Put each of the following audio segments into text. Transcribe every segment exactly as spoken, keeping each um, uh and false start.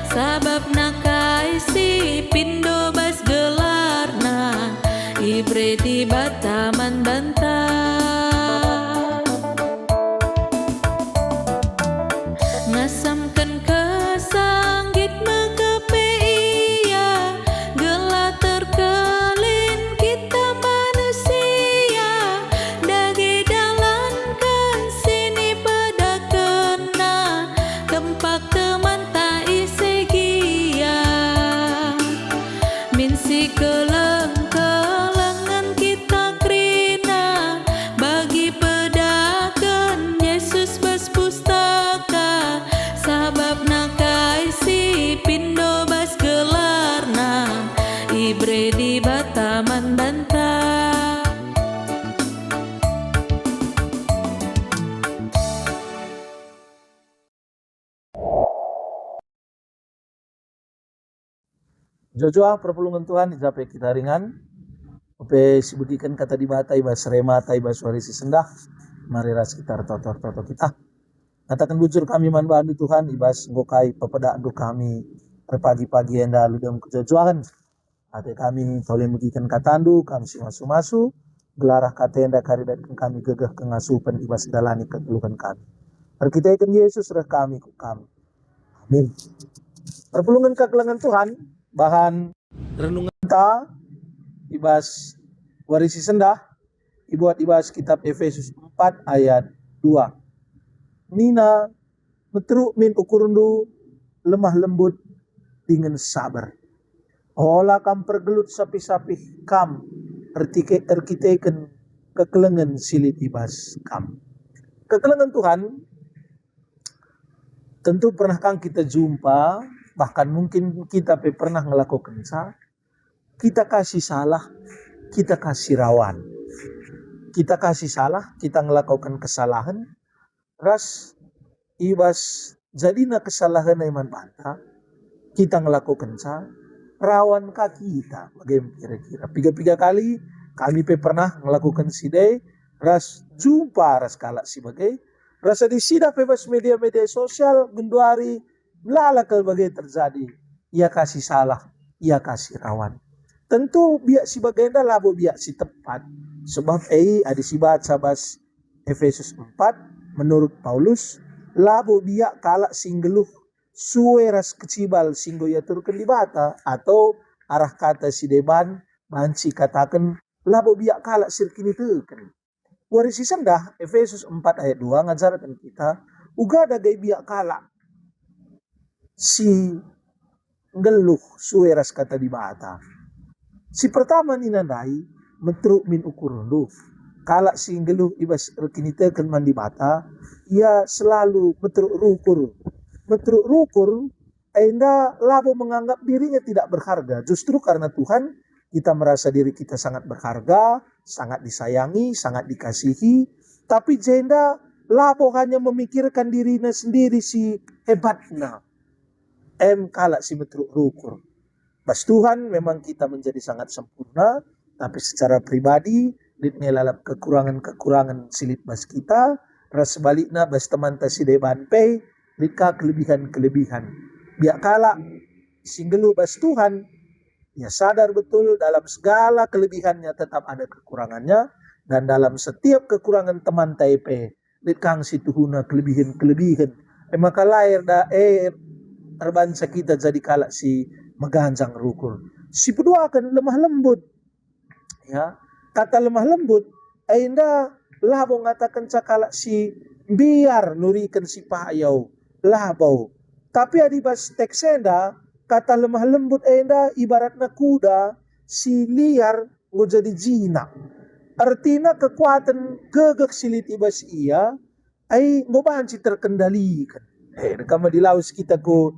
Sabap nakai si pindo bas gelarna, ibere Dibata man banta. Ngasamken kesanggit mekep pe ia, gelah terkelin kita manusia, dage dalanken si nipedakenna, kempak temanta ise gia. Min sikeleng-kelengen kita kerina, bagi pedaken Jesus bas pustaka, sabap nakai si pindo bas gelarna, ibere Dibata man banta. Jojoah perpulungen Tuhan, i ja pe kita ringan, ope sibegiken Kata Dibata i bas Remata i bas wari si sendah, mari ras kita ertoto-ertoto kita. Ngataken bujur kami man bandu Tuhan, i bas enggo kai pepedakndu kami erpagi-pagi enda alu dem kejojoahen. Ate kami tole megiken katandu, kam si masu-masu, gelarah kata enda kari datken kami gegeh kengasupen i bas ndalani kegeluhen kami. Erkiteken Yesus reh kami ku kam. Amin. Perpulungen kekelengen Tuhan, bahan renungenta i bas wari si sendah, ibuat i bas kitab Efesus empat ayat dua. Nina, "Meteruk min ukurndu, lemah lembut dingen saber. Ola kam pergelut sapih-sapih kam ertike-, erkiteken kekelengen si lit i bas kam." Kekelengen Tuhan, tentu pernah kang kita jumpa, bahkan mungkin kita pe pernah ngelakokenca. Kita ka si salah, kita ka si rawan. Kita ka si salah, kita ngelakoken kesalahen, ras i bas jadina kesalahen e man banta, kita ngelakokenca, rawan ka kita, bage me kira-kira. Piga-piga kali kami pe pernah ngelakoken si e, ras jumpa ras kalak si bage, ras adi sidah pe bas media-media sosial, genduari melala kal bage terjadi, ia ka si salah, ia ka si rawan. Tentu biak si bagenda labo biak si tepat, sebab e adi sibaca bas Efesus empat, menurut Paulus, labo biak kalak si nggeluh sue ras kecibal si enggo iaturken Dibata, atau arah kata si deban banci kataken labo biak kalak si erkiniteken. Wari si sendah, Efesus empat ayat dua ngajarken kita, uga dage biak kalak si nggeluh sue ras kata Dibata. Si pertama nina ndai, "Meteruk min ukurndu." Kalak si nggeluh i bas erkiniteken man Dibata, ia selalu meteruk rukur. Meteruk rukur enda labo menganggap dirinya tidak berharga. Justru karena Tuhan, kita merasa diri kita sangat berharga, sangat disayangi, sangat dikasihi. Tapi jenda labo hanya memikirkan dirina sendiri si hebatna. Em kalak si meteruk rukur. Bas Tuhan memang kita menjadi sangat sempurna, tapi secara pribadi lit nge lalap kekurangan-kekurangan si lit bas kita, ras sebalikna bas temanta si deban pe lit ka kelebihan-kelebihan. Biak kalak si nggeluh bas Tuhan, ia sadar betul dalam segala kelebihannya tetap ada kekurangannya, dan dalam setiap kekurangan temanta e pe lit kang si tuhuna kelebihen-kelebihen. E maka la erda-, e erbanca kita jadi kalak si meganjang rukur. Si peduaken lemah lembut. Ya, kata lemah lembut enda labo ngatakenca kalak si mbiar nuriken si payau, labo. Tapi adi bas teks enda, kata lemah lembut enda ibaratna kuda si liar enggo jadi jinak. Ertina kekuaten gegeh si lit i bas ia, ai enggo banci terkendaliken. Eh, kama dilawes kita ku,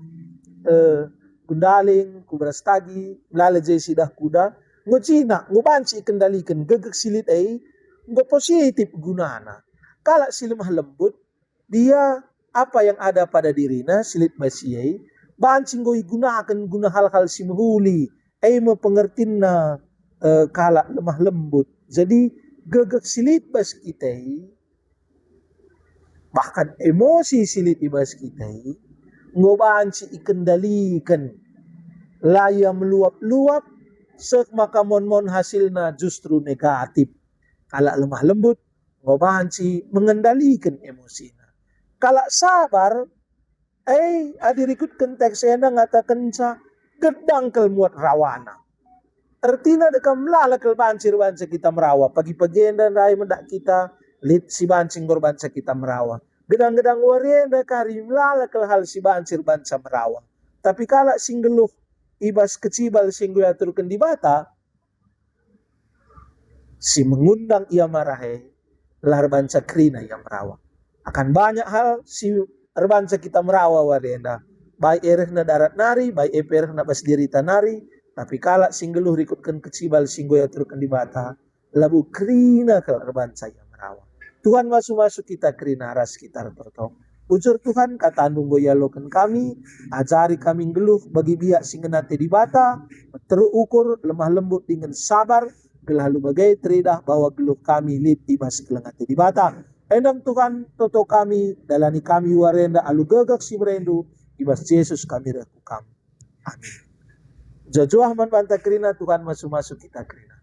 eh, Gundaling, ku Brastagi, melala je sidah kuda, enggo jinak, enggo banci ikendaliken gegeh si lit e, enggo positif gunana. Kalak si lemah lembut, dia apa yang ada pada dirina si lit bas ia e, banci enggo igunaken guna hal-hal si mehuli, e me pengertinna, eh, kalak lemah lembut. Jadi, gegeh si lit bas kita e, bahkan emosi si lit i bas kita e, enggo banci ikendaliken. La ia meluap-luap, seh maka mon-mon hasilna justru negatif. Kalak lemah lembut, enggo banci mengendaliken emosina. Kalak sabar, eh, adi rikutken teks enda ngatakenca, gedang kal muat rawana. Ertina dekam melala kal banci erbanca kita merawa. Pagi-pagi enda ndai medak kita, lit si banci enggo erbanca kita merawa. Gedang-gedang wari enda kari melala kal hal si banci erbanca merawa. Tapi kalak si nggeluh i bas kecibal si enggo iaturken Dibata, si mengundang ia marah e, la erbanca kerina ia merawa. Akan banyak hal si erbanca kita merawa wari enda. Baik e rehna darat nari, baik e pe rehna bas dirita nari, tapi kalak si nggeluh rikutken kecibal si enggo iaturken Dibata, labo kerina kal erbanca ia merawa. Tuhan masu-masu kita kerina ras kita ertoto. Bujur Tuhan, kataNdu enggo ialoken kami, ajari kami nggeluh bagi biak si ngena ate Dibata, meteruk ukur, lemah lembut dingen sabar, gelah alu bage teridah bahwa geluh kami lit i bas keleng ate Dibata. Endam Tuhan, toto kami, dalani kami wari enda alu gegeh si bereNdu, i bas Jesus kami reh ku Kam. Amin. Juah-juah man banta kerina, Tuhan masu-masu kita kerina.